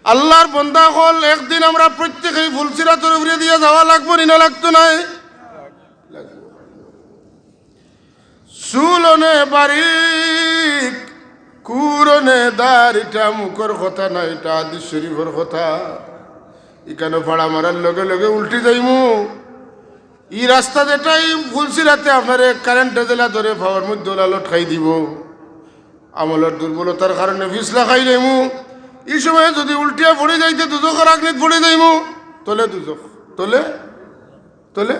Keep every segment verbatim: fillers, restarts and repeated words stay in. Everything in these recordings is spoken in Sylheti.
আল্লাহর বন্দা অকল, একদিন আমরা প্রত্যেকেই ফুলসিরাতর উপরে দিয়া যাওয়া লাগবো নি না লাগতো নায়? চুল অনে বারিক, খুর অনে ধার, ইটা মুখর কথা নায়, ইটা হাদিস শরীফর কথা। ইখানো ফাড়া মারার লগে লগে উল্টি যাইমু। ই রাস্তা যেটা, ই ফুলসিরাতে আপনারে কারেন্টে যেলা ধরে পাওর মধ্যে ওলা লটকাই দিবো। আমলর দুর্বলতার কারণে পিছলা খাই যাইমু। ই সময় যুদি উল্টিয়া পড়ি যাইতে দুজখর আগ্নিত পড়ি যাইমু, তলে দুজখ, তলে, তলে।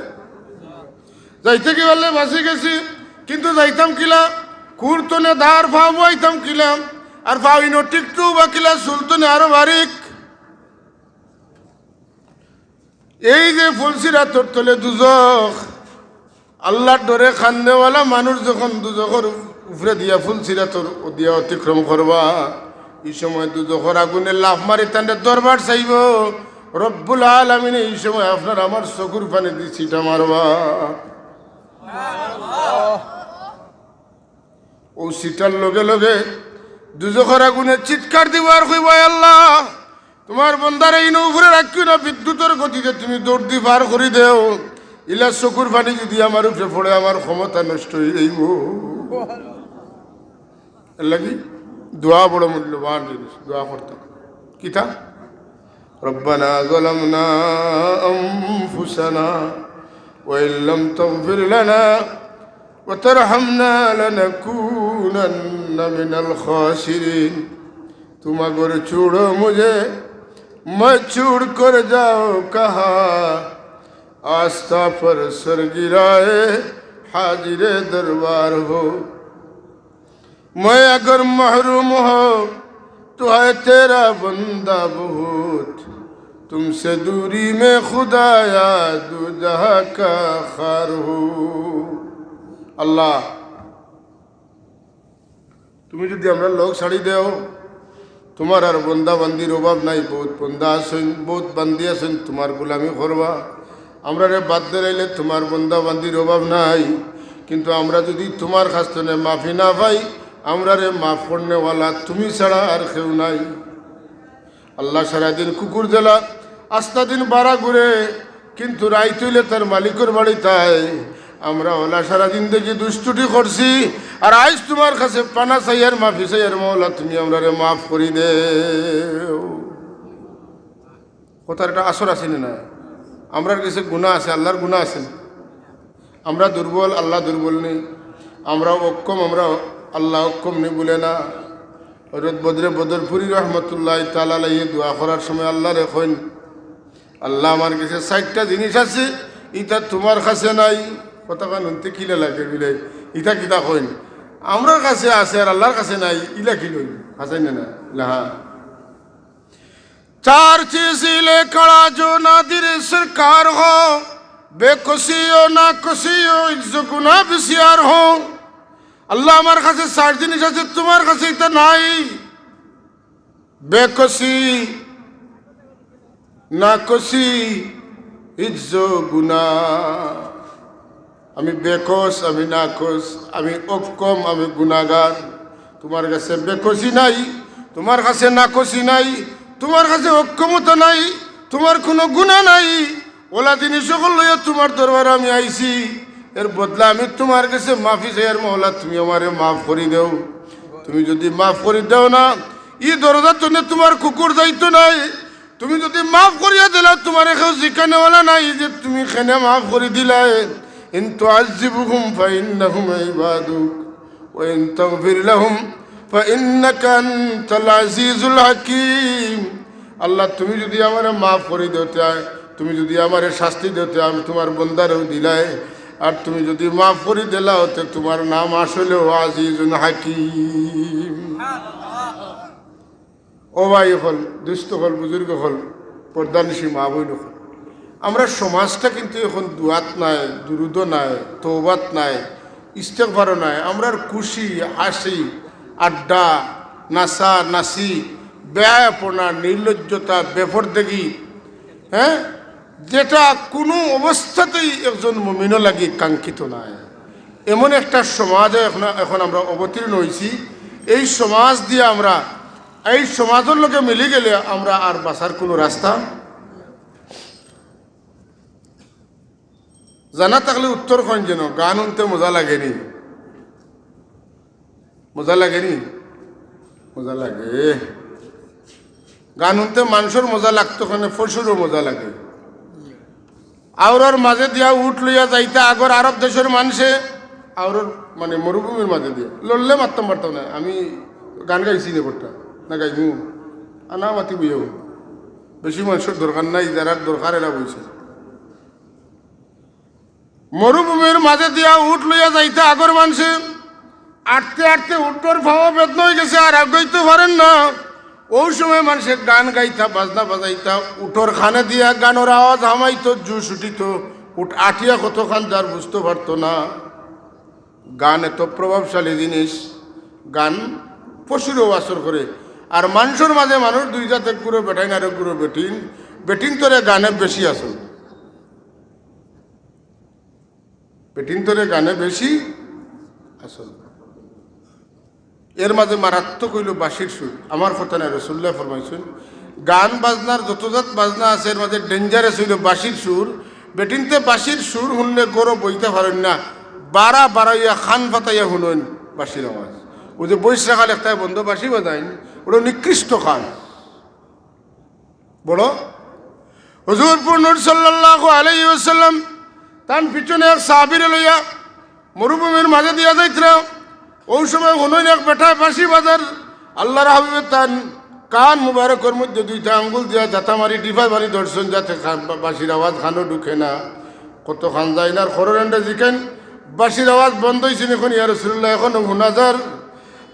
যাইতে কি পারলে বাঁচি গেছি, কিন্তু যাইতাম কিলা? খুর তনে ধার, পাও বওয়াইতাম কিলা? আর পাও ইনো টিকটু বা কিলা, চুল তনে আরো বারিক। এই যে ফুলসিরাতর তলে দুজখ, আল্লাহর ডরে কান্দেওয়ালা মানুষ যখন দুজখর উপরে দিয়া ফুলসিরাতর দিয়া অতিক্রম করবা, ই সময় দুজখর আগুনে লাফ মারি তানরে ধরবার চাইবো। রব্বুল আলামিনে ই সময় আপনার আমার চকুর পানি দি ছিটা মারবা। অউ ছিটার লগে লগে দুজখর আগুনে চিৎকার দিবো আর কইবো, "আয় আল্লাহ, তুমার বন্দারে ইনো উপরে রাখিও না, বিদ্যুতর গতিতে তুমি দৌড় দি পার করি দেও। ইলা চকুর পানি যুদি আমার উপরে পড়ে, আমার ক্ষমতা নষ্ট অই যাইবো।" এরলাগি দোয়া বড় মূল্যবান জিনিস, দোয়া করতাম। কিতা? ربنا ظلمنا أنفسنا وإن لم تغفر لنا وترحمنا لنكونن من الخاسرين। तुम अगर छोड़ो मुझे, मैं छोड़ कर जाओ कहाँ, आस्था पर सर गिराए हाजिर दरबार हो। मैं अगर महरूम हो तो है तेरा बंदा बहुत, तुमसे दूरी में खुदाया दो जहाँ का खार हो। আল্লাহ, তুমি যুদি আমরার লগ ছাড়ি দেও, তুমার আর বন্দা বান্দির অভাব নাই, বউত বন্দা আছইন, বউত বান্দি আছইন, তুমার গোলামি করবা। আমরারে বাদ দিলাইলে তুমার বন্দা বান্দির অভাব নাই, কিন্তু আমরা যুদি তুমার কাছ তনে মাফি না পাই, আমরারে মাফ করনেওয়ালা তুমি ছাড়া আর কেউ নাই। আল্লাহ সারাদিন কুকুর যেলা, আস্তা দিন বারা ঘুরে, কিন্তু রাইত অইলে তার মালিকর বাড়ি তাই। আমরা অলা সারা জিন্দেগি দুষ্ত্রুটি করছি, আর আইজ তুমার কাছে পানা চাইয়ার, মাফি চাইয়ার, মাওলা, তুমি আমরারে মাফ করি দেও। কথার একটা আসর আছে নি না? আমরার গেছে গুনা আছে, আল্লাহর গুনা আছে নি? আমরা দুর্বল, আল্লাহ দুর্বল নি? আমরা অক্ষম, আমরা আল্লাহ অক্ষম নি বলে না? হযরত বদরে বদরপুরি রহমতুল্লাহ তাআলা আলাইহি দোয়া করার সময় আল্লাহরে কইন, "আল্লাহ, আমার গেছে চাইরটা জিনিস আছে, ইতা তুমার কাছে নাই।" কথাখান হুনতে কিলা লাগে বিলাই, ইতা কিতা কইন? আমরার কাছে আছে আর আল্লাহর কাছে নাই, ইলা কি লইন? হাছাই না না? ইলা হ্যাঁ। چار چیز لے کھڑا جو نادر سرکار ہو، بے کسی و ناکسی و عجز و گناہ بسیار ہو۔ আল্লাহ, আমার কাছে চাইর জিনিস আছে, তুমার কাছে ইতা নাই। বেকসি, নাকসি, ইজ্জ, গুনা। আমি বেকস, আমি নাকস, আমি অক্ষম, আমি গুনাগার। তুমার কাছে বেকসি নাই, তুমার কাছে নাকসি নাই, তুমার কাছে অক্ষমতা নাই, তুমার কুনু গুনা নাই। অলা জিনিস অকল লইয়া তুমার দরবারো আমি আইছি। এর বদলা আমি তুমার গেছে মাফি চাইয়ার, মাওলা, তুমি আমারে মাফ করি দেও। তুমি যুদি মাফ করি দেও না, ই দরজা তনে তুমার কুকুর যাইতো নায়। তুমি যুদি মাফ করিয়া দিলাও, তুমারে কেউ জিকানেওয়ালা নাই যে তুমি কেনে মাফ করি দিলায়। إن تعذبهم فإنهم عبادك وإن تغفر لهم فإنك أنت العزيز الحكيم। আল্লাহ, তুমি যুদি আমারে মাফ করি দেও তে, তুমি যুদি আমারে শাস্তি দেও তে, আমি তুমার বন্দারেউ দিলায়। আর তুমি যুদি মাফ করি দিলাও তে, তুমার নাম আসলেউ আজিজুন হাকিম। ও ভাই অকল, দুস্ত অকল, বুজুর্গ অকল, পর্দানিশি মা বইন অকল, আমরার সমাজটা কিন্তু এখন দোয়াত নাই, দুরুদও নাই, তওবাত নাই, ইস্তেগফারও নাই। আমরার খুশি, হাসি, আড্ডা, নাচা, নাচি, বেহায়াপনা, নির্লজ্জতা, বেপরদেগি, হ্যাঁ, যেটা কুনু অবস্থাতেই একজন মুমিনর লাগি কাঙ্ক্ষিত নায়। এমন একটা সমাজে এখন, এখন আমরা অবতীর্ণ অইছি। এই সমাজ দিয়া আমরা এই সমাজর লগে মিলি গেলে আমরা আর বাঁচার কুনু রাস্তা জানা থাকলে উত্তর কইন যেন, গান হুনতে মজা লাগেনি? মজা লাগেনি? মজা লাগে। গান হুনতে মানষর মজা লাগতো কেনে, পশুরও মজা লাগে। আওরর মাঝে দিয়া উট লইয়া যাইতা আগর আরব দেশর মানষে, আওরর মানে মরুভূমির মাঝে দিয়া লড়লে মারতাম পারতাম না। আমি গান গাইছি নি করতা না গাইমু? আনা মাতি বইয়াও, বেশি মানষর দরকার নাই, যারার দরকার এরা বইছে। মরুভূমির মাঝে দিয়া উট লইয়া যাইতা আগর মানষে, আটতে আটতে উটর পাও বেদনা অই গেছে, আর আগাইতো পারের না। অউ সময় মানষে গান গাইতা, বাজনা বাজাইতা, উটর কানে দিয়া গানর আওয়াজ হামাইতো, জুশ উঠিতো, উট আটিয়া কতখান যার বুঝতো পারতো না। গান এত প্রভাবশালী জিনিস, গান পশুরও আসর করে। আর মানষর মাঝে মানুষ দুই জাত, এক গুরু বেটাইন আর এক গুরু বেটিন, বেটিন তরে গানে বেশি আসর। বেটিন তরে গানে বেশি আসল। এর মাঝে মারাত্মক অইলো বাঁশির সুর। আমার কথা নায়, রসুলুল্লায় ফরমাইছইন, গান বাজনার যত জাত বাজনা আছে, এর মাঝে dangerous অইলো বাঁশির সুর। বেটিন্তে বাঁশির সুর হুনলে ঘরো বইতা পারইন না, বারা বারা অইয়া কান ফাতাইয়া হুনইন বাঁশির আওয়াজ। অউ যে বইস রাখাল একটায় বন্ধ বাঁশি বাজাইন, অটা নিকৃষ্ট কাজ। বড় হুজুর পুরনুর সাল্লাল্লাহু আলাইহি ওয়াসাল্লাম তান পিছনে এক সাহাবীরে লইয়া মরুভূমির মাঝে দিয়া যাইতরা। অউ সময় হুনইন এক বেটায় বাঁশি বাজার। আল্লাহর হাবিবে তান কান মুবারকর মধ্যে দুইটা আঙ্গুল দিয়া জাতা মারি ডিফা মারি ধরছইন, যাতে কান-, বা-, বাঁশির আওয়াজ কানো ঢুকে না। কতখান যাইন আর খররেন্ডে জিকাইন, "বাঁশির আওয়াজ বন্ধ অইছে নি অখন ইয়া রাসুলুল্লাহ, অখনো হুনা যার?"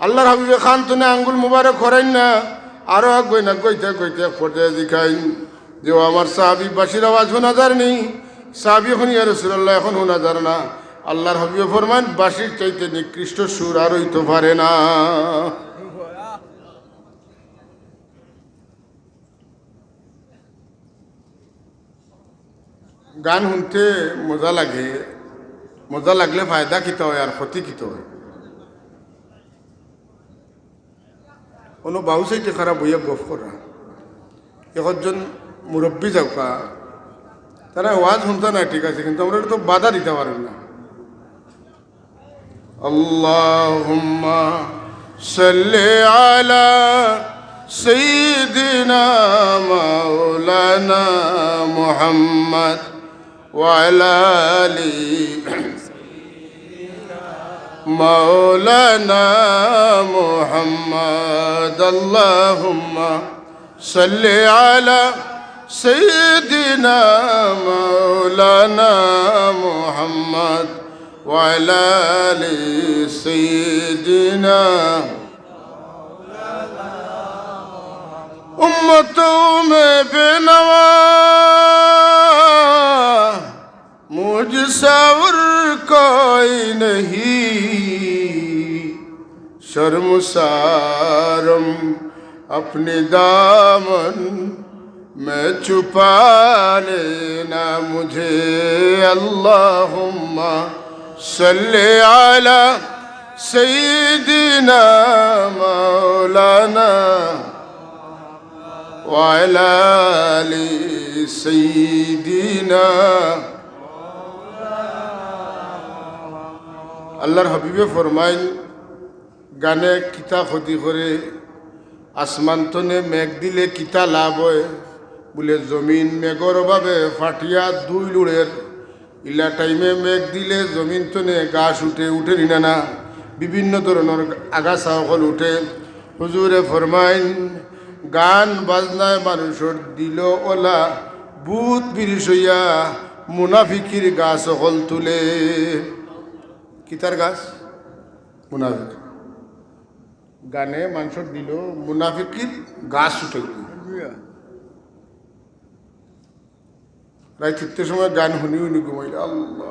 আল্লাহর হাবিবে কান তনে আঙ্গুল মুবারক হরাইন না, আরো আগুয়াইন, আগুয়াইতে আগুয়াইতে এক পর্যায়ে জিকাইন যে, "ও আমার সাহাবী, বাঁশির আওয়াজ হুনা যার নি?" সাহাবী কইন, "ইয়া রাসুলুল্লাহ, অখন হুনা যার না।" আল্লাহর হাবিবে ফরমাইন, "বাঁশির চাইতে নিকৃষ্ট সুর আর অইতো পারে না।" গান হুনতে মজা লাগে, মজা লাগলে ফায়দা কিতা অয় আর ক্ষতি কিতা অয়? কুনু বাউ সাইডে খারাপ অইয়া গফ করা। একজন মুরব্বি যাউক্কা, তারা ওয়াজ হুনতা না ঠিক আছে, কিন্তু আমরা তো বাধা দিতা পারইন না। اللهم صل على سيدنا مولانا محمد وعلى آل مولانا محمد. اللهم صل على سيدنا مولانا محمد وعلى آل سيدنا. امتوں میں بے نوا مجھ سا اور کوئی نہیں، شرمسارم اپنے دامن میں چھپا لینا مجھے۔ اللہم صل علی سیدنا مولانا وعلی آل سیدنا۔ আল্লাহর হাবিবে ফরমাইন, গানে কিতা ক্ষতি করে? আসমান তনে মেঘ দিলে কিতা লাভ অয়? বুলে, জমিন মেঘর অভাবে ফাটিয়া ধুইল উড়ের। ইলা টাইমে মেঘ দিলে জমিন তনে ঘাস উঠে, উঠে নি না? বিভিন্ন ধরনর আগাছা অকল উঠে। হুজুরে ফরমাইন, গান বাজনায় মানুষর দিল অলা ভূত বিরিশ অইয়া মুনাফিকির গাছ অকল তুলে। কিতার গাছ? মুনাফিক। গানে মানষর দিল মুনাফিকির গাছ উঠে গেল। রাইত উঠতে সময় গান হুনি হুনি ঘুমাইলা। আল্লাহ, আল্লাহ।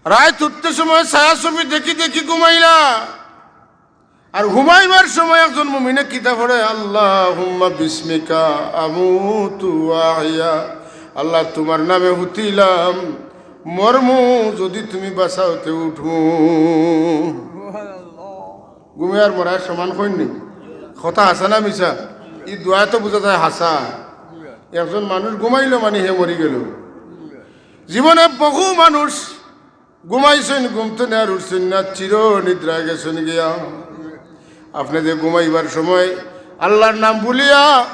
রাইত উঠতে সময় ছায়াছবি দেখি দেখি ঘুমাইলা। আর ঘুমাইবার সময় একজন মুমিনে কিতা পড়ে? আল্লাহুম্মা বিসমিকা আমুতু ওয়া আহইয়া। আল্লাহ, তুমার নামে হুতিলাম, মরমু, যদি তুমি বাঁচাও তে উঠমু। ঘুমে আর মরার সমান কইন নি? কথা হাছা না মিছা? ই দোয়ায় তো বুঝা যায় হাছা। একজন মানুষ ঘুমাইলো মানে হে মরি গেল। জীবনে বহু মানুষ ঘুমাইছইন, ঘুম থনে আর উঠছইন না, চির নিদ্রায় গেছইন গিয়া। আপনে যে ঘুমাইবার সময় আল্লার নাম ভুলিয়া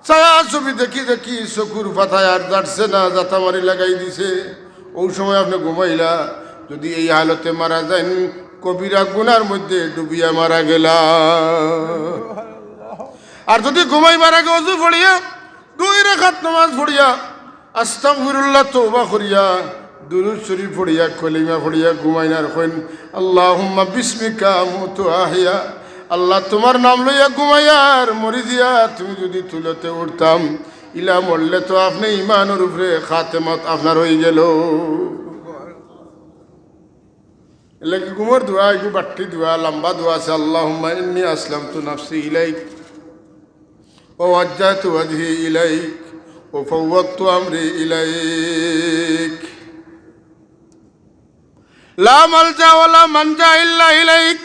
ছায়া ছবি দেখি দেখি চকুর পাতায় আর যাচ্ছে না, জাতা মারি লাগাই দিছে, অউ সময় আপনে ঘুমাইলা, যুদি এই হালতে মারা যাইন, কবিরা গুনার মধ্যে ডুবিয়া মারা গেলা। আর যুদি ঘুমাইবার আগে অজু পড়িয়া, দুই রাকাত নামাজ পড়িয়া, আস্তাগফিরুল্লাহ তওবা করিয়া, দুরুদ শরীফ পড়িয়া, কলিমা পড়িয়া ঘুমাইন আর কইন, "আল্লাহুম্মা বিসমিকা আমুতু আহইয়া।" আল্লাহ, তুমার নাম লইয়া ঘুমাইয়ার মরি দিয়া তুমি যুদি তুলতে উঠতাম, ইলা মরলে তো আপনে ইমানর উপরে খাতেমাত আপনার অইগেলো। এরলাগি ঘুমর দোয়া, এগু বাট্টি দোয়া, লম্বা দোয়া আছে, "আল্লাহুম্মা ইন্নী আসলামতু নাফসি ইলাইক, ওয়া ওয়াজ্জাহতু ওয়াজহি ইলাইক, ওয়া ফাওয়াদতু আমরি ইলাইক। লা মালজা ওয়া লা মানজা ইল্লা ইলাইক,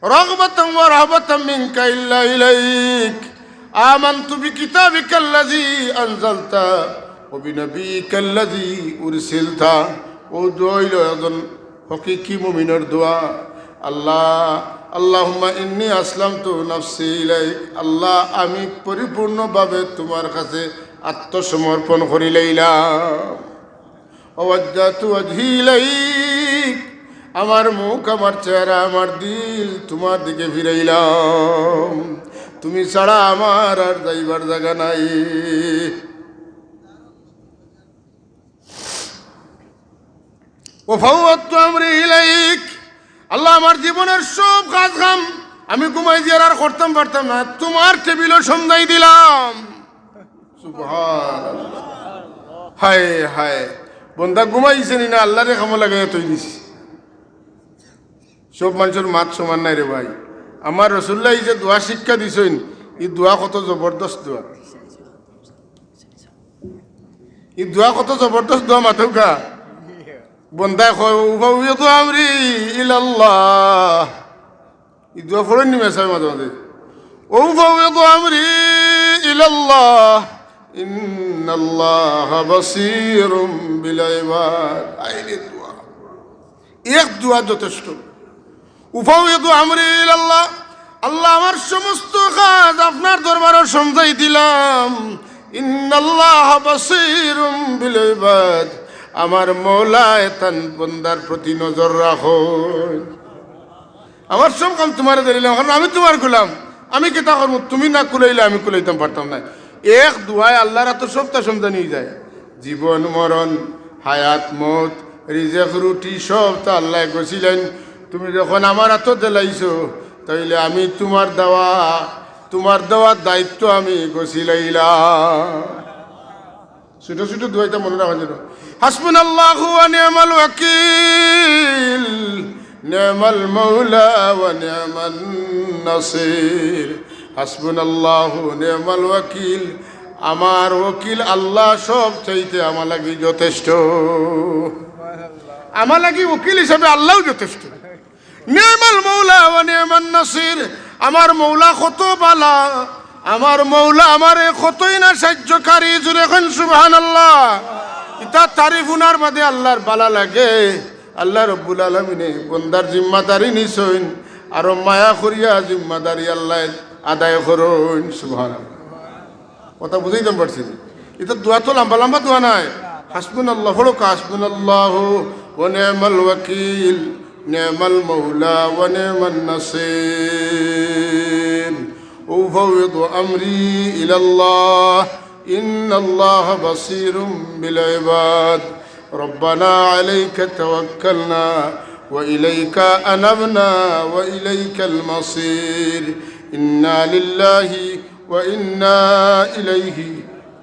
রাগবাতান ওয়া রাহবাতান মিনকা ইল্লা ইলাইক। আমানতু বিকিতাবিকাল্লাযী আনজালতা ওয়া বিনাবিয়িকাল্লাযী উরসিলতা।" অউ দোয়া অইলো একজন হকিকি মুমিনর দোয়া। আল্লাহ, "আল্লাহুম্মা ইন্নী আসলামতু নাফসি ইলাইক।" আল্লাহ, আমি পরিপূর্ণভাবে তুমার কাছে আত্মসমর্পণ করিলাইলাম। ওয়াজ্জাহতু ওয়াজহি ইলাইক, আমার মুখ, আমার চেহারা, আমার দিল তুমার দিকে ফিরাইলাম, তুমি ছাড়া আমার আর যাইবার জাগা নাই। ওয়া ফাওয়াদতু আমরি ইলাইক, আল্লাহ, আমার জীবনের সব কাজ কাম আমি ঘুমাই দিয়ার আর করতাম পারতাম না, তুমার টেবিলো সমজাই দিলাম। সুবহানাল্লাহ। হায় হায়, বন্দা ঘুমাইছে নি না, আল্লারে কামো লাগাইয়া থই দিছে। সব মানষর মাত সমান নায় রে ভাই। আমার রসুলুল্লায় যে দোয়া শিক্ষা দিছইন, ই দোয়া কত জবরদস্ত দোয়া। ই দোয়া কত জবরদস্ত দোয়া, মাতউক্কা। বন্দায় কয়, "উফাউইদু আমরি ইলাল্লাহ।" ই দোয়া পড়ইন নি মেসাবে মাঝে মাঝে? "উফাউইদু আমরি ইলাল্লাহ, ইন্নাল্লাহা বাসীরুম বিল ইবাদ।" আইরে দোয়া, এক দোয়া যথেষ্ট। "উফাউইদু আমরি ইলাল্লাহ", আল্লাহ, আমার সমস্ত কাজ আপনার দরবারো সমজাই দিলাম। "ইন্নাল্লাহা বাসীরুম বিল ইবাদ", আমার মওলায় তান বন্দার প্রতি নজর রাখইন। আমার সব কাম তুমারে দিলাম, কারণ আমি তুমার গোলাম। আমি কিতা করমু? তুমি না কুলাইলে আমি কুলাইতাম পারতাম নায়। এক দোয়ায় আল্লার আতো সবতা সমজানি অইযায়। জীবন মরণ, হায়াত মউত, রিজেক রুটি সবতা আল্লায় গছিলাইন। তুমি যখন আমার আতো দিলাইছো, তাইলে আমি তুমার দেওয়া, তুমার দেওয়া দায়িত্ব আমি গছিলাইলাম। ছোট ছোট দোয়াইতা মনো রাখা যেন। হাসবুনাল্লাহু ওয়া নি'মাল ওয়াকিল, নি'মাল মাওলা ওয়া নি'মান নাসির। হাসবুনাল্লাহু ওয়া নি'মাল ওয়াকিল, আমার ওকিল আল্লাহ সব চাইতে আমার লাগি যথেষ্ট। আমার লাগি উকিল হিসাবে আল্লাহও যথেষ্ট। নি'মাল মাওলা ওয়া নি'মান নাসির, আমার মওলা কত বালা, আমার মওলা আমারে কতই না সাহায্যকারী। জোরে কইন সুবহানাল্লাহ। ইতা তারিফ হুনার বাদে আল্লার বালা লাগে। আল্লাহ রব্বুল আলামিনে বন্দার জিম্মাদারি নিছইন, আরো মায়া করিয়া জিম্মাদারি আল্লায় আদায় করইন। সুবহানাল্লাহ। কথা বুঝাইতাম পারছি নি? ইতা দোয়া তো লম্বা লম্বা দোয়া নায়। হাসবুনাল্লাহ, পড়উক্কা, হাসবুনাল্লাহু ওয়া নি'মাল ওয়াকিল, নি'মাল মাওলা ওয়া নি'মান নাসির। উফাউইদু আমরি ইলাল্লাহ, ইন্নাল্লাহা বাসীরুম বিল ইবাদ। ربنا عليك توكلنا وإليك أنبنا وإليك المصير. إنا لله وإنا إليه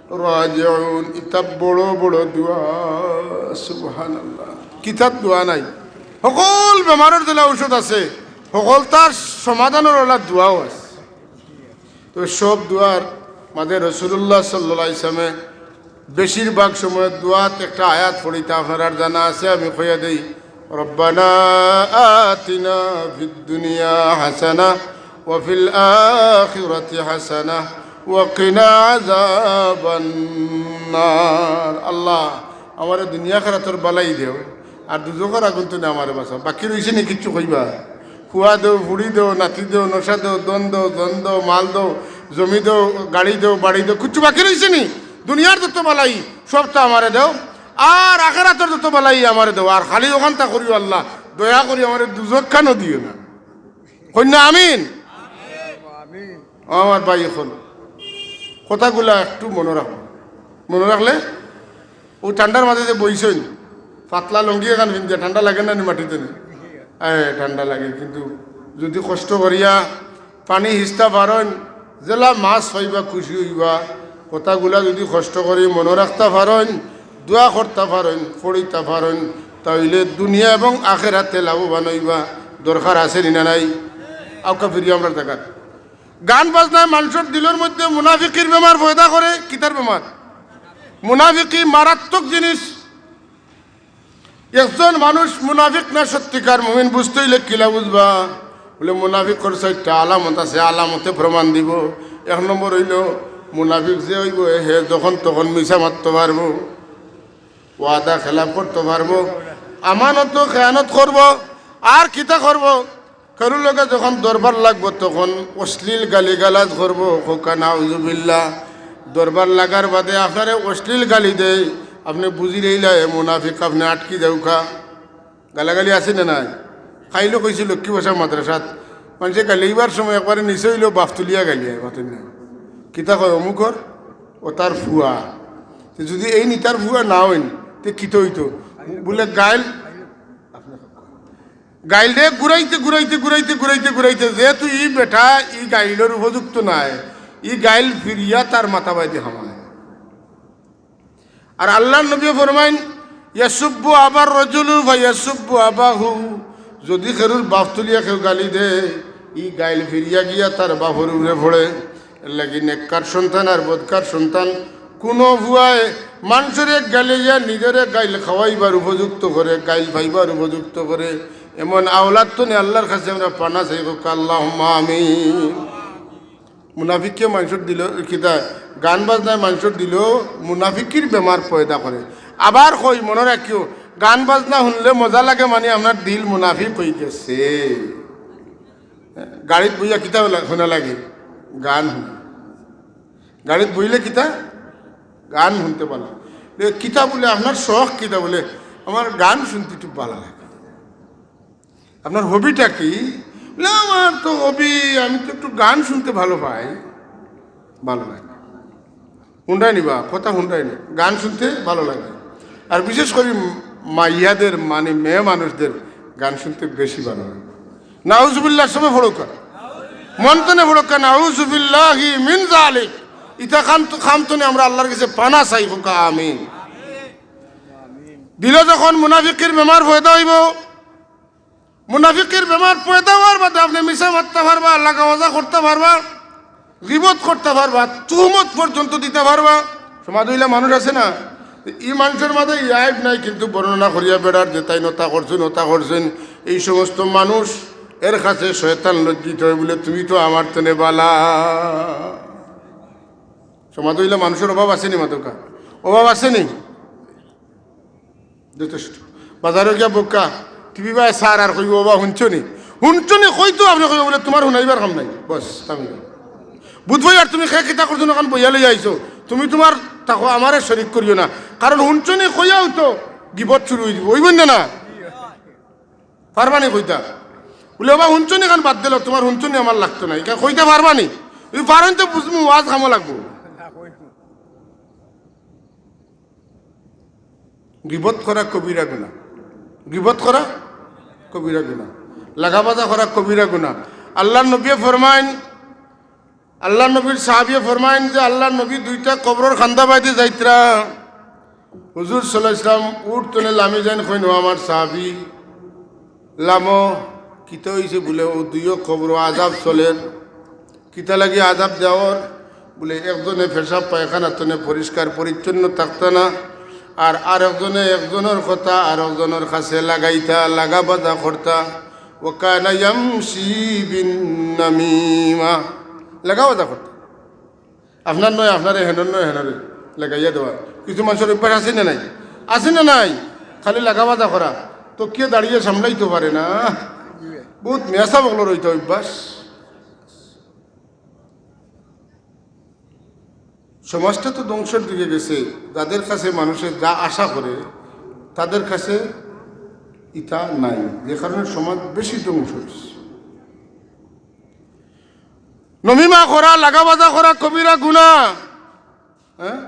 راجعون। ইতা বড় বড় দোয়া, সুবহানাল্লাহ। কিতাত দোয়া নাই? হকল বেমারর যেলা ঔষধ আছে, হকলতার সমাধানর অলা দোয়াও আছে। তো সব দোয়ার মাঝে রাসূলুল্লাহ সাল্লাল্লাহু আলাইহি ওয়াসাল্লামে বেশিরভাগ সময় দোয়াত একটা আয়াত পড়িতা, আপনারার জানা আছে, আমি কইয়া দেই, ربنا آتنا في الدنيا حسنة وفي الآخرة حسنة وقنا عذاب النار. আল্লাহ, আমারে দুনিয়া আখিরাতর বালাই দেও, আর দুজখর আগুন তনে আমারে বাঁচাও। বাকি রইছে নি কিচ্ছু কইবা? ফুয়া দেও, ফুড়ি দেও, নাতি দেও, নশা দেও, ধন দেও, জন দেও, মাল দেও, জমি দেও, গাড়ি দেও, বাড়ি দেও, কিচ্ছু বাকি রইছে নি? দুনিয়ার যত বালাই সবতা আমারে দেও, আর আখিরাতর যত বালাই আমারে দেও। আর খালি অখানতা করিও আল্লাহ, দয়া করি আমারে দুজখ খানো দিও না। কইন না আমিন। আমার ভাই, অখন কথাগুলা একটু মনো রাখো, মনো রাখলে অউ ঠান্ডার মাঝে যে বইছইন, পাতলা লুঙ্গি এখান পিন্দিয়া, ঠান্ডা লাগে না নি মাটিত নি? এ, ঠান্ডা লাগে, কিন্তু যুদি কষ্ট করিয়া পানি হিচতা পারইন, যেলা মাছ পাইবা খুশি অইবা। কথাগুলা যুদি কষ্ট করি মনো রাখতা পারইন, দোয়া করতা পারইন, পড়িতা পারইন, তাইলে দুনিয়া এবং আখেরাতে লাভবান অইবা। দরকার আছে নি না নাই? আউক্কা ফিরি আমরার জাগাত। গান বাজনায় মানষর দিলর মধ্যে মুনাফিকির বেমার পয়দা করে। কিতার বেমার? মুনাফিকি মারাত্মক জিনিস। একজন মানুষ মুনাফিক না সত্যিকার মুমিন বুঝতে অইলে কিলা বুঝবা? বলে, মুনাফিকর চাইরটা আলামত আছে, আলামতে প্রমাণ দিবো। এক নম্বর অইলো, মুনাফিক যে অইবো, হে যখন তখন মিছা মাততো পারবো, ওয়াদা খেলাফ করতো পারবো, আমানতো খেয়ানত করবো, আর কিতা করবো? কেউর লগে যখন দরবার লাগবো, তখন অশ্লীল গালিগালাজ করবো, কউক্কা নাউজুবিল্লাহ। দরবার লাগার বাদে আপনারে অশ্লীল গালি দেয়, আপনে বুঝিলাইলা এ মুনাফিক, আপনে আটকি যাউক্কা। গালাগালি আছে না নাই? কাইলো কইছি লক্ষ্মী ভাষা মাদ্রাসাত, মানষে গালিবার সময় একবারে নিচে অইলেও বাফ তুলিয়া গালিয়ার, মাতইন না। কিতা কয় অমুকর? ও তার ফুয়া। তে যুদি এইন ইতার ফুয়া না অইন, তে কিতা অইতো? বলে গাইল গাইলরে ঘুরাইতে, ঘুরাইতে, ঘুরাইতে, ঘুরাইতে, ঘুরাইতে, যেহেতু ই বেটা ই গাইলর উপযুক্ত নায়, ই গাইল ফিরিয়া তার মাথা বায়দি হামায়। আর আল্লার নবীয়ে ফরমাইন, "ইয়াসুব্বু আবার রজুলু ফায়াসুব্বু আবাহু।" যুদি কেউর বাফ তুলিয়া কেউ গালি দেয়, ই গাইল ফিরিয়া গিয়া তার বাফর উপরে পড়ে। এরলাগি নেককার সন্তান আর বদকার সন্তান, কুনু ফুয়ায় মানষরে গালি দিয়া নিজরে গাইল খাওয়াইবার উপযুক্ত করে, গাইল পাইবার উপযুক্ত করে, এমন আওলাদ তনে আল্লার কাছে আমরা পানা চাই, কউক্কা আল্লাহুম্মা আমিন। মুনাফিকে মানষর দিলো, কিতা, গান বাজনায় মানষর দিলো মুনাফিকির বেমার পয়দা করে। আবার কই, মনো রাখিও, গান বাজনা হুনলে মজা লাগে, মানি আপনার দিল মুনাফিক অইগেছে। গাড়িত বইয়া কিতা হুনা লাগে? গান হুনা। গাড়িত বইলে কিতা? গান হুনতে ভালা। এ, কিতা বলে, আপনার শখ কিতা? বলে, আমার গান হুনতে খুব ভালা লাগে। আপনার হবিটা কি? বলে, আমার তো হবি, আমি তো একটু গান হুনতে ভালা পাই। ভালা লাগে। হুনরায় নি বা, কথা হুনরায় নি, গান হুনতে ভালা লাগে। আর বিশেষ করি মাইয়াদের, মানি মেয়ে মানুষদের গান হুনতে বেশি ভালা লাগে। নাউজুবিল্লাহ, সবে পড়উক্কা, মন তনে পড়উক্কা, নাউজুবিল্লাহি মিন জালিক। ইতা কাম তনে আমরা আল্লার কাছে পানা চাই, কউক্কা আমিন। দিলো যখন মুনাফিকির বেমার পয়দা অইবো, মুনাফিকির বেমার পয়দা অওয়ার বাদে আপনে মিছা মাততা পারবা, লাগাওয়াজা করতা পারবা, গিবত করতা পারবা, তুহমত পর্যন্ত দিতা পারবা। সমাজে অইলা মানুষ আছে না? ই মানষর মাঝে ই আইব নাই, কিন্তু বর্ণনা করিয়া বেড়ার যে তাইন অতা করছইন, অতা করছইন। এই সমস্ত মানুষ, এর কাছে শয়তান লজ্জিত অয়, বলে, "তুমি তো আমার তনে ভালা।" সমাজে অইলা মানষর অভাব আছে নি মাতউক্কা? অভাব আছে নি? যথেষ্ট। বাজারো গিয়া বউক্কা, টিভি বায় সার আর কইবো, "ওবা হুনছো নি? হুনছো নি?" কইতো আপনে কইবো বলে, "তুমার হুনাইবার কাম নাই।" বস, থামি যাও। বুধবাই আর তুমি কে কিতা করছো না, অখান বইয়া লইয়া আইছো। তুমি তুমার থাকো, আমারে শরিক করিও না। কারণ হুনছো নি কইয়াউ তো গিবত শুরু অইযিবো, অইবো না, না? পারবা নি কইতা? বলে, "ওবা হুনছো নি, অখান বাদ দিলাও, তুমার হুনছো নি আমার লাগতো না।" ইখান কইতা পারবা নি? যদি পারইন তো বুঝমু, ওয়াজ কামো লাগবো। গিবত করা কবিরা গুনা। গিবত করা কবিরা গুনা। লাগাবাজা করা কবিরা গুনা। আল্লার নবীয়ে ফরমাইন, আল্লার নবীর সাহাবিয়ে ফরমাইন যে আল্লার নবী দুইটা কবরর কান্দা বায়দি যাইতরা। হুজুর সাল্লাল্লাহু আলাইহি ওয়াসাল্লাম উট তনে লামি যাইন, কইন, "ও আমার সাহাবি, লামো।" কিতা অইছে? বলে, "অউ দুইও কবরো আযাব চলের।" কিতা লাগি আযাব দেওয়ার? বলে, একজনে পেশাব পায়খানা তনে পরিষ্কার পরিচ্ছন্ন থাকতা না, আর আরকজনে একজনর কথা আরকজনর কাছে লাগাইতা, লাগাবাজা করতা। ওয়া কানা ইয়ামশি বিন নামিমা, লাগাবাজা করতা। আপনার নয় আপনারে, হেনর নয় হেনরে লাগাইয়া দেওয়া। কিছু মানষর অভ্যাস আছে না নাই? আছে না নাই? খালি লাগাবাজা করা। তো কে দাঁড়িয়ে সামলাইতে পারে না? বহুত মেসাব অকলর অইতা অভ্যাস। সমাজটা তো ধ্বংসর দিকে গেছে। যাদের কাছে মানুষে যা আশা করে, তাদের কাছে ইতা নাই, যে কারণে সমাজ বেশি ধ্বংস অইছে। নমিমা করা, লাগাবাজা করা কবিরা গুনা। হ্যাঁ,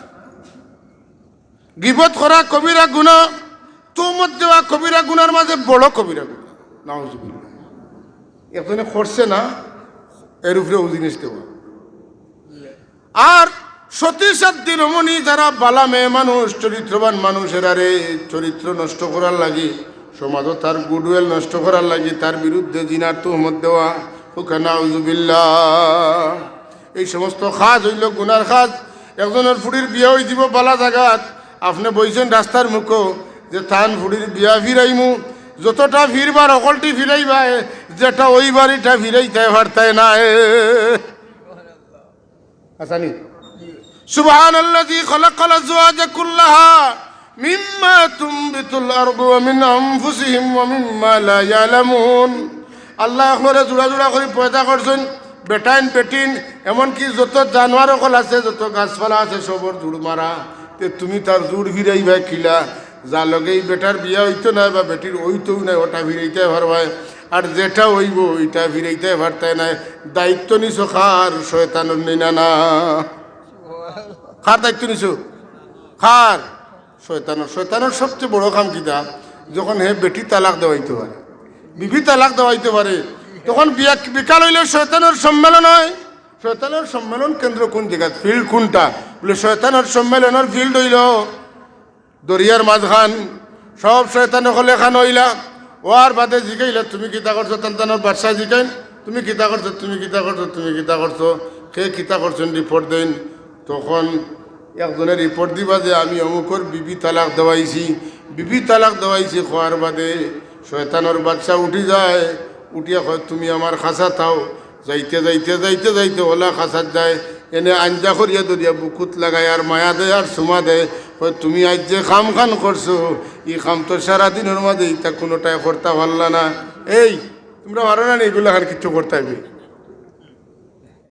গিবত করা কবিরা গুনা, তুহমত দেওয়া কবিরা গুনার মাঝে বড় কবিরা গুনা। নাউজুবিল্লাহ। একজনে করছে না, এর উপরে অউ জিনিস দেওয়া। আর সতী সাধ্বী রমণী যারা বালা মেয়ে মানুষ, চরিত্রবান মানুষ, এরারে চরিত্র নষ্ট করার লাগি, সমাজো তার গুডউইল নষ্ট করার লাগি, তার বিরুদ্ধে জিনার তুহমত দেওয়া, ওকে নাউজুবিল্লাহ। এই সমস্ত কাজ অইলো গুনার কাজ। একজনর ফুড়ির বিয়া অইযিবো বালা জাগাত, আপনে বইছইন রাস্তার মুখো যে তান ফুড়ির বিয়া ফিরাইমু, যতটা ফিরবার হকলটি ফিরাইবায়, যেটা অইবার ইটা ফিরাইতায় পারতায় নায়। আসানি। সুবহানাল্লাযী খালাকাল আজওয়াজা কুল্লাহা মিম্মা তুমবিতুল আরদু ওয়া মিন আনফুসিহিম ওয়া মিম্মা লা ইয়ালামুন। আল্লায় অকলরে জুড়া জুড়া করি পয়দা করছইন, বেটাইন বেটিন, এমনকি যত জানোয়ার অকল আছে, যত গাছপালা আছে, সবর জুড় মারা। তে তুমি তার জুড় ফিরাইবায় কিলা? যার লগে ই বেটার বিয়া অইতো নায় বা বেটির অইতোউ নায়, ওটা ফিরাইতায় পারবায়। আর যেটা অইবো, ইটা ফিরাইতায় পারতায় নায়। দায়িত্ব নিছো কার? শয়তানর নি না? না। কার দায়িত্ব নিছো? কার? শয়তানর। শয়তানর সবচেয়ে বড় কাম কিতা? যখন হে বেটি তালাক দেওয়াইতে পারে, বিবি তালাক দেওয়াইতে পারে, তখন বিয়া-, বিকাল অইলে শয়তানর সম্মেলন অয়। শয়তানর সম্মেলন কেন্দ্র কুন জাগাত? Field কুনটা? বলে, শয়তানর সম্মেলনর field অইলো দরিয়ার মাঝখান। সব শয়তান অকল একখান অইলা, অওয়ার বাদে জিকাইলা, "তুমি কিতা করছো?" তান তানর বাদশা জিকাইন, "তুমি কিতা করছো? তুমি কিতা করছো? তুমি কিতা করছো?" কে কিতা করছইন report দেইন। তখন একজনে report দিবা যে, "আমি অমুকর বিবি তালাক দেওয়াইছি।" বিবি তালাক দেওয়াইছি কওয়ার বাদে শয়তানর বাদশা উঠি যায়, উঠিয়া কয়, "তুমি আমার কাছা থাও।" যাইতে যাইতে যাইতে যাইতে অলা কাছাত যায়, এনে আঞ্জা করিয়া ধরিয়া বুকুত লাগায় আর মায়া দেয় আর চুমা দেয়, কয়, "তুমি আইজ যে কামখান করছো, ই কাম তো সারাদিনর মাঝে ইতা কুনুটায় করতা পারলা না।" এই, তুমরা পারো না নি ইগুলাখান কিচ্ছু করতায়?